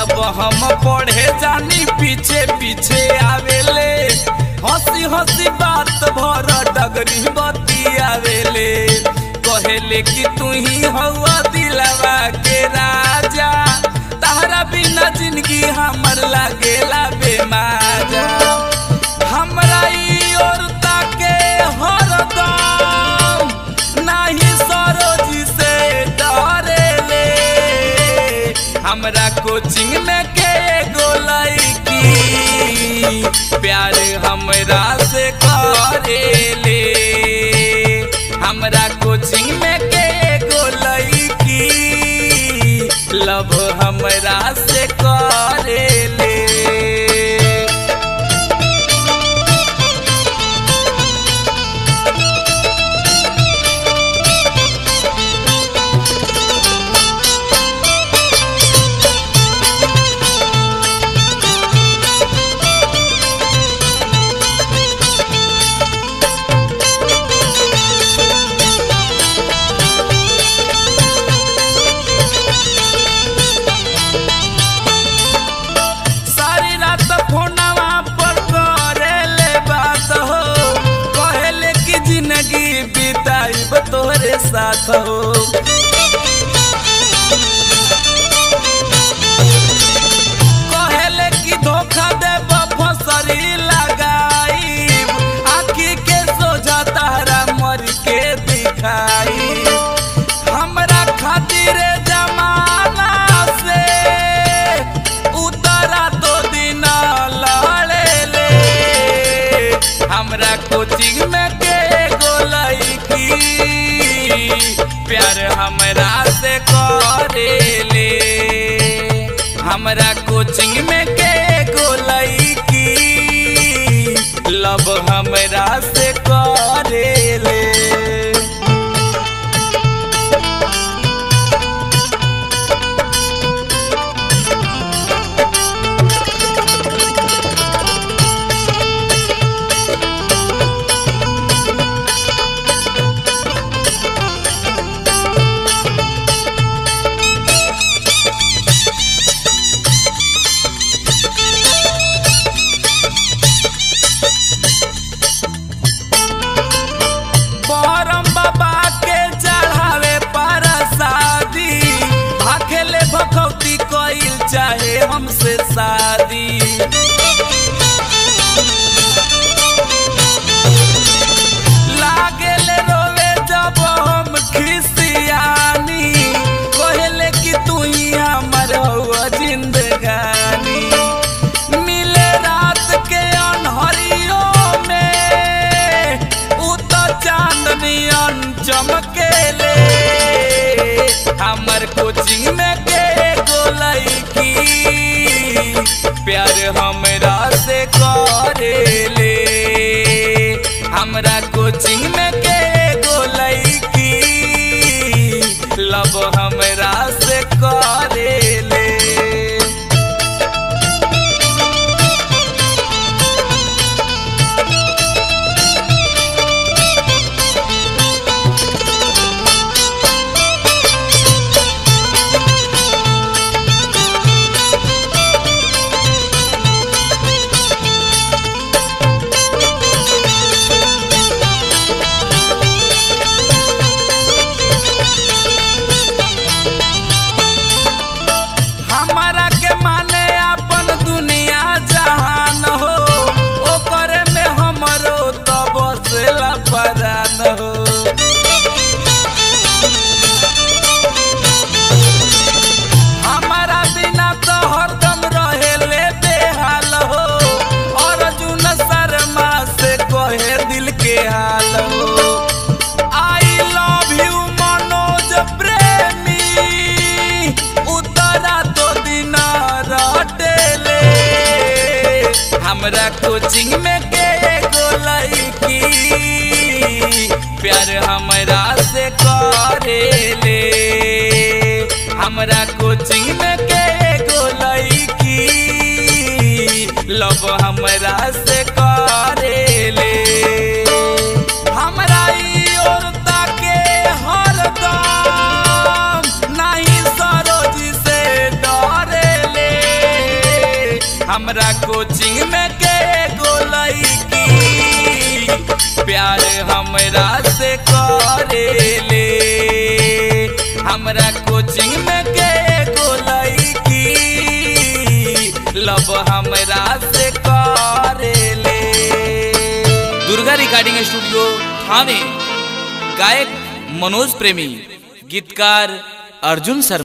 जब हम पढ़े जानी पीछे पीछे आवेले, हंसी हंसी बात भर डगरी बतियावेले। कहेले कि तू ही हवा दिलवा के राजा, तारा बिना जिंदगी हमर लागेला बेमाजा। हमरा ई ओर ताके हरदम नाही सरोजी से डरेले। हमरा कोचिंग में के एगो लड़की प्यार हमरा से करेले। हमरा कोचिंग में के एगो लड़की लव हमरा से करेले। तोहरे साथ हो कहेले कि धोखा देब फसरी लगाई, आखी के सोझा तारा मर के दिखाई। हमरा खातिर जमाना से उतरा तो दिन लड़ेले। हमरा कोचिंग में के एगो लड़की प्यार हमरा से करेले। हमरा कोचिंग में के एगो लड़की लव हमरा से करेले। चाहे हमसे शादी लागेले रोवे जब हम खिसियानी, कहेले कि तू ही हमर हौ जिंदगानी। मिले रात के अन्हरियों में उ तो चांदनियन चमकेले। हमर कोचिंग में के एगो लड़की प्यार हमरा से करेले। हमरा कोचिंग में के एगो लड़की लव हमरा से करेले। हमारा बिना तो हरदम रहेले बेहाल हो, अर्जुन शर्मा से कहे दिल के हाल हो। I love you Manoj प्रेमी उतरा तो दिन रटेले। हमरा कोचिंग में के एगो लड़की प्यार हमरा से करेले। हमरा कोचिंग में के एगो लड़की लव हमरा से करेले। हमरा ई ओर ताके हरदम नाही सरोजी से डरेले। हमरा कोचिंग में के एगो लड़की प्यार हमरा से करेले। हमरा कोचिंग में के एगो लड़की लव हमरा से करेले। दुर्गा रिकॉर्डिंग स्टूडियो थाने। गायक मनोज प्रेमी, गीतकार अर्जुन शर्मा।